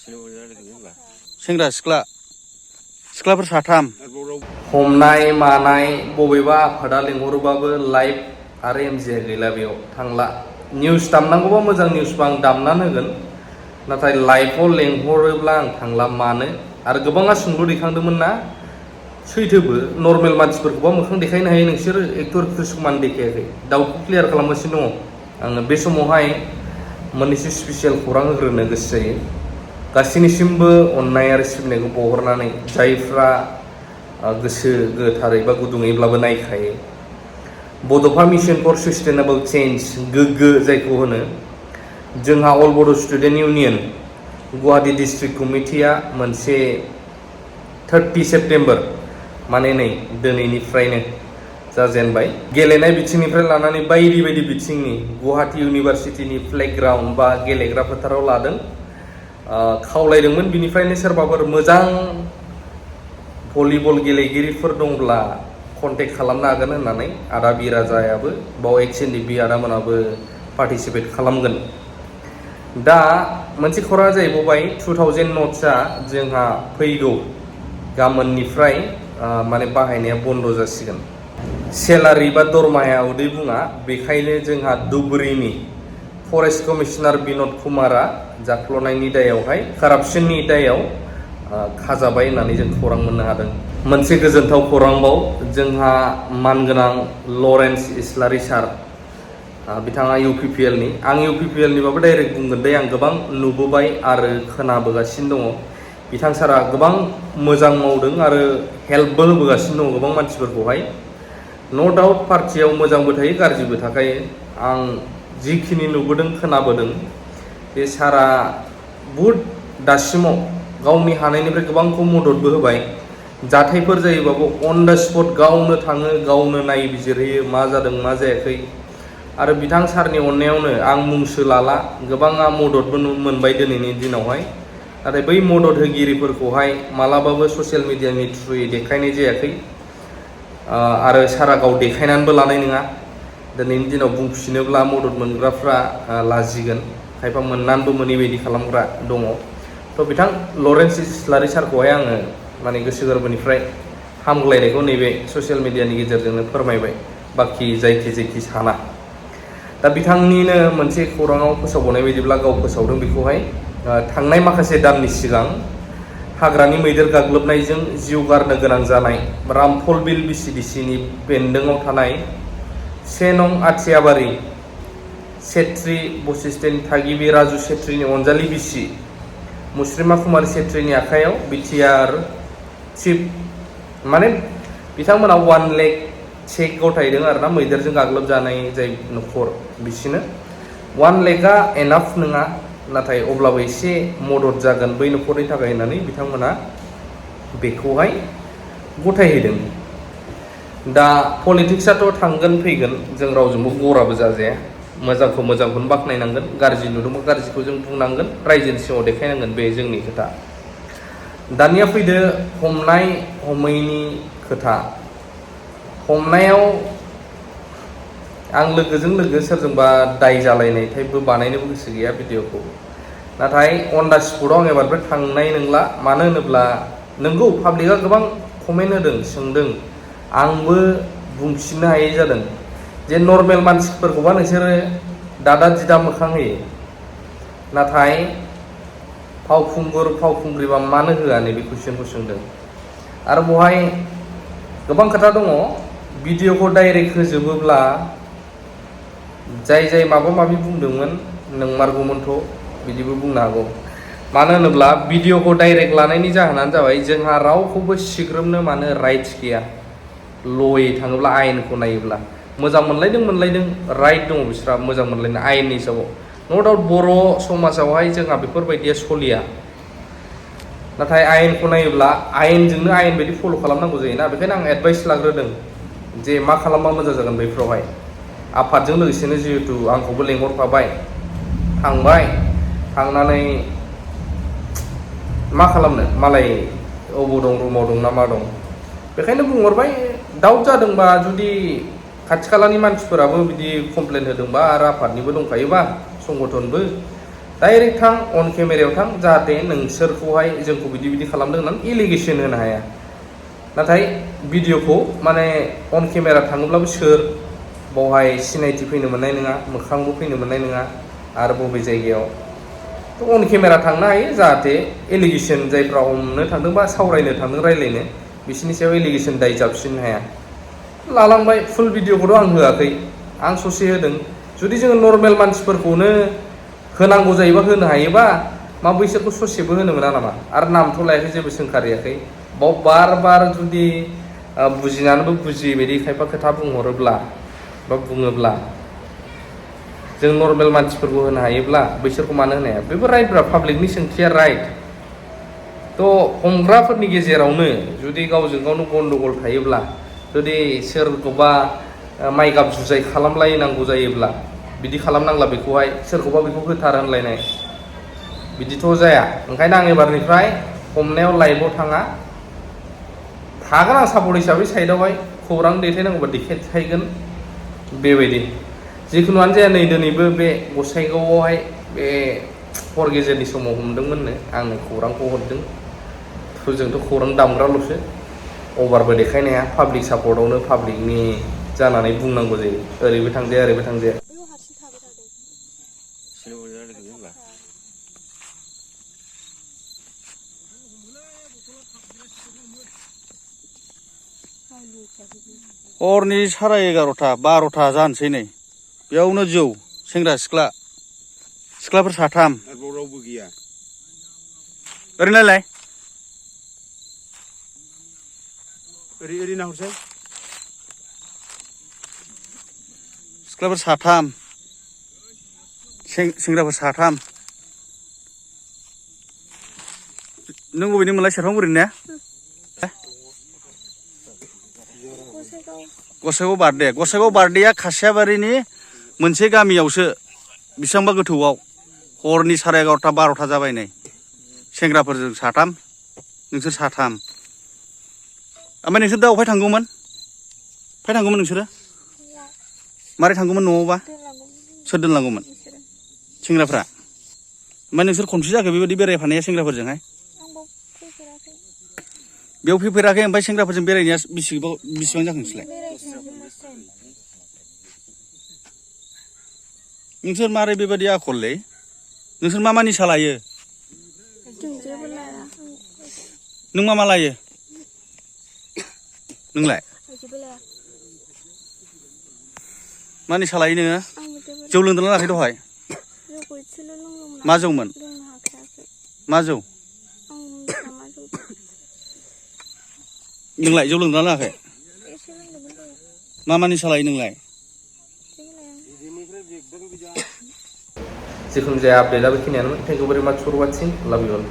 सेंग्रा सिख्ला सिख्लाफोर साथाम हमनाय मानाय बबेबा आफादा लिंहरोबाबो लाइभ आरो एमजिआ गैला बेयाव थांला निउस दामनांगौबा मोजां निउसबा आं दामनानै होगोन नाथाय लाइभआव लेंहरोब्ला आं थांला मानो आरो गोबाङा सोंलु दैखांदोंमोन ना सैथोबो नर्मेल मानसिफोरखौबा मोखां देखायनो हायो नोंसोर एक्टर एक्ट्रेसखौ मानो देखायाखै डाउटखौ क्लियार खालामगासिनो दङ आङो बे समावहाय मोननैसो स्पेसियेल खौरां होग्रोनो गोसो जायो गासैनिसिमबो अननाय आरो सिबिनायखौ बावहरनानै जायफ्रा गोसो गोथारै बा गुदुङैब्लाबो नायखायो बड'फा मिशन फर सास्टेनेबल चेन्ज गोग्गो जायखौ होनो जोंहा अल बड' स्टुडेन्ट इउनियन गुवाहाटी डिस्ट्रिक्ट कमिटिया मोनसे 30 सेप्टेम्बर माने नै दिनैनिफ्रायनो जाजेनबाय गेलेनाय बिथिंनिफ्राय लानानै बायदि बायदि बिथिंनि गुवाहाटी इउनिभार्सिटिनि प्लेग्राउन्ड बा गेलेग्रा फोथाराव लादों खावलायदोंमोन बिनिफ्रायनो सोरबाफोर मोजां भलिबल गेलेगिरिफोर दंब्ला कन्टेक्ट खालामनो हागोन होननानै आदा बिराजायाबो बाव एक्सएनडिपि आदामोनाबो पार्टिसिपेट खालामगोन दा मोनसे खौराङा जाहैबाय 2000 नट्सआ जोंहा फैगौ गाबोननिफ्राय माने बाहायनाया बन्द जासिगोन सेलारि बा दरमाया उदै बुङा बेखायनो जोंहा धुबुरीनि फरेस्ट कमिशनार बिन'द कुमारा जाख्ल'नायनि दायावहाय कारापसननि दायाव खाजाबाय होननानै जों खौरां मोननो हादों मोनसे गोजोनथाव खौरांबाव जोंहा मानगोनां लरेन्स इस्लारि सार बिथाङा इउपिपिएलनि आं इउपिपिएलनिबाबो डाइरेक्ट बुंगोन दे आं गोबां नुबोबाय आरो खोनाबोगासिनो दङ बिथां सारा गोबां मोजां मावदों आरो हेल्पबो होबोगासिनो दङ गोबां मानसिफोरखौहाय न' डाउट पार्टियाव मोजांबो थायो गाज्रिबो थाखायो आं जिखिनि नुबोदों खोनाबोदों बे सारा बुहुद दासिमाव गावनि हानायनिफ्राय गोबांखौ मददबो होबाय जाथायफोर जायोबाबो अन द स्पट गावनो थाङो गावनो नायबिजिरहैयो मा जादों मा जायाखै आरो बिथां सारनि अननायावनो आं मुंसो लाला गोबाङा मददबो मोनबाय दिनैनि दिनावहाय नाथाय बै मदद होगिरिफोरखौहाय मालाबाबो ससियेल मिडियानि थ्रुयै देखायनाय जायाखै आरो सारा गाव देखायनानैबो लानाय नङा दिनैनि दिनाव बुंफिनोब्ला मदद मोनग्राफ्रा लाजिगोन खायफा मोननानैबो मोनै बायदि खालामग्रा दङ थ' बिथां लरेन्स इस्लारि सारखौहाय आङो माने गोसो गोरबोनिफ्राय हामग्लायनायखौ नैबे ससियेल मिडियानि गेजेरजोंनो फोरमायबाय बाखि जायखि साना दा बिथांनिनो मोनसे खौराङाव फोसावबावनाय बायदिब्ला गाव फोसावदों बेखौहाय थांनाय माखासे दाननि सिगां हाग्रानि मैदेर गाग्लोबनायजों जिउ गारनो गोनां जानाय रामफलबिल बिसिडिसिनि बेन्दोङाव थानाय 1 नं आथियाबारि सेट्रि बशिष्ठनि थागिबि राजु सेट्रिनि अनजालि बिसि मुस्रिमा कुमारी सेट्रिनि आखायाव बिटिआर चिफ माने बिथांमोना 1 लाख चेक गथायदों आरोना मैदेरजों गाग्लोबजानाय जाय न'खर बिसिनो 1 लाखआ एनाफ नङा नाथाय अब्लाबो एसे मदद जागोन बै न'खरनि थाखाय होननानै बिथांमोना बेखौहाय गथायहैदों दा पलिटिक्सआथ' थांगोन फैगोन जों रावजोंबो गराबो जाजाया मोजांखौ मोजांखौनो बाख्नायनांगोन गाज्रि नुदोंबा गाज्रिखौ जों बुंनांगोन रायजोनि सिगाङाव देखायनांगोन बे जोंनि खोथा दानिया फैदो हमनाय हमैनि खोथा हमनायाव आं लोगोजों लोगो सोरजोंबा दाय जालायनाय टाइपबो बानायनोबो गोसो गैया भिडिअखौ नाथाय अन दा स्पटआव आं एबारबो थांनाय नंला मानो होनोब्ला नोंगौ पाब्लिकआ गोबां कमेन्ट होदों सोंदों आंबो बुंफिननो हायै जादों जे नर्मेल मानसिफोरखौबा नोंसोरो दादा दिदा मोखां होयो नाथाय फावखुंगुर फावखुंग्रिबा मानो होआ नैबे कुइसनखौ सोंदों आरो बेवहाय गोबां खोथा दङ भिडिअखौ डाइरेक्ट होजोबोब्ला जाय माबा माबि बुंदोंमोन नंमारगौमोनथ' बिदिबो बुंनो हागौ मानो होनोब्ला भिडिअखौ डाइरेक्ट लानायनि जाहोनानो जाबाय जोंहा रावखौबो सिग्रोमनो मानो राइट्स गैया लयै थाङोब्ला आयेनखौ नायोब्ला मोजां मोनलायदों राइट दङ बिस्रा मोजां मोनलायनाय आयेननि हिसाबाव न' डाउट बर' समाजावहाय जोंहा बेफोरबायदिया सलिया नाथाय आयेनखौ नायोब्ला आयेनजोंनो आयेन बायदि फल' खालामनांगौ जायोना बेखायनो आं एडभाइस लाग्रोदों जे मा खालामबा मोजां जागोन बैफ्रावहाय आफादजों लोगोसेनो जिहेतु आंखौबो लेंहरफाबाय थांनानै मा खालामनो मालाय अबाव दं रुमाव दं ना मा दं बेखायनो बुंहरबाय डाउट जादोंबा जुदि खाथि खालानि मानसिफोराबो बिदि कमप्लेन होदोंबा आरो आफादनिबो दंखायोबा संगठनबो डाइरेक्ट थां अन केमेरायाव थां जाहाथे नोंसोरखौहाय जोंखौ बिदि बिदि खालामदों होननानै एलिगेसन होनो हाया नाथाय भिडिअखौ माने अन केमेरा थाङोब्लाबो सोर बावहाय सिनायथि फैनो मोननाय नङा मोखांबो फैनो मोननाय नङा आरो बबे जायगायाव थ' अन केमेरा थांनो हायो जाहाथे एलिगेसन जायफ्रा हमनो थांदों बा सावरायनो थांदों रायज्लायनो बिसोरनि सायाव एलिगेसन दाय जाबसिननो हाया लालांबाय फुल भिडिअखौथ' आं होआखै आं ससे होदों जुदि जोङो नर्मेल मानसिफोरखौनो होनांगौ जायोबा होनो हायोबा मा बैसोरखौ ससेबो होनो मोना नामा आरो नामथ' लायाखै जेबो सोंखारियाखै बाव बार बार जुदि बुजिनानैबो बुजियै बायदि खायफा खोथा बुंहरोब्ला बा बुङोब्ला जों नर्मेल मानसिफोरखौ होनो हायोब्ला बैसोरखौ मानो होनो हाया बेबो राइटब्रा पाब्लिकनि सोंथिया राइट थ' हमग्राफोरनि गेजेरावनो जुदि गावजों गावनो गन्डगल थायोब्ला जुदि सोरखौबा माइगाब जुजाय खालामलायनांगौ जायोब्ला बिदि खालामनांला बेखौहाय सोरखौबा बेखौ होथार होनलायनाय बिदिथ' जाया ओंखायनो आं एबारनिफ्राय हमनायाव लाइभआव थाङा थागोन आं सापर्ट हिसाबै साइडआवहाय खौरां दैथायनांगौबा दैथायगोन बेबायदि जिखुनुआनो जाया नै दिनैबो बे गसाइगावआवहाय बे हर गेजेरनि समाव हमदोंमोननो आंनो खौरांखौ हरदों जोंथ' खौरां दामग्राल'सो अभारबो देखायनो हाया पाब्लिक सापर्टआवनो पाब्लिकनि जानानै बुंनांगौ जायो ओरैबो थांजाया ओरैबो थांजाया हरनि 11:30 12 जानोसै नै बेयावनो जौ सेंग्रा सिख्लाफोर साथाम रावबो गैया ओरैनोलाय ओरै नाहरसै सिख्लाफोर साथाम सेंग्राफोर साथाम नों बबेनि मोनलाय सेरफांगुरिनि ने गसाइगाव बारदे गसाइगाव बारदेया खासियाबारिनि मोनसे गामियावसो बेसेबांबा गोथौआव हरनि 11:30 12 जाबाय नै सेंग्राफोरजों साथाम नोंसोर साथाम ओमफ्राय नोंसोर दा अफाय थांगौमोन नोंसोरो मारै थांगौमोन न'आवबा सोर दोनलांगौमोन सेंग्राफ्रा ओमफ्राय नोंसोर खनसे जाखो बेबायदि बेरायफानाया सेंग्राफोरजोंहाय बेयाव फैफेराखै ओमफ्राय सेंग्राफोरजों बेरायनाया बेसेबां जाखो नोंसोरलाय नोंसोर मारै बेबायदि आखललै नोंसोर मा निसा लायो नों मा लायो नोंलाय मा निसा लायो नोङो जौ लोंदोंना लायाखै दहाय मा जौमोन मा जौ नोंलाय जौ लोंदोंना लायाखै मा निसा लायो नोंलाय जिखुनु जाया आपडेटआ बेखिनियानोमोन थेंक इउ भेरि माच फर वाचिं लाभ इउ अल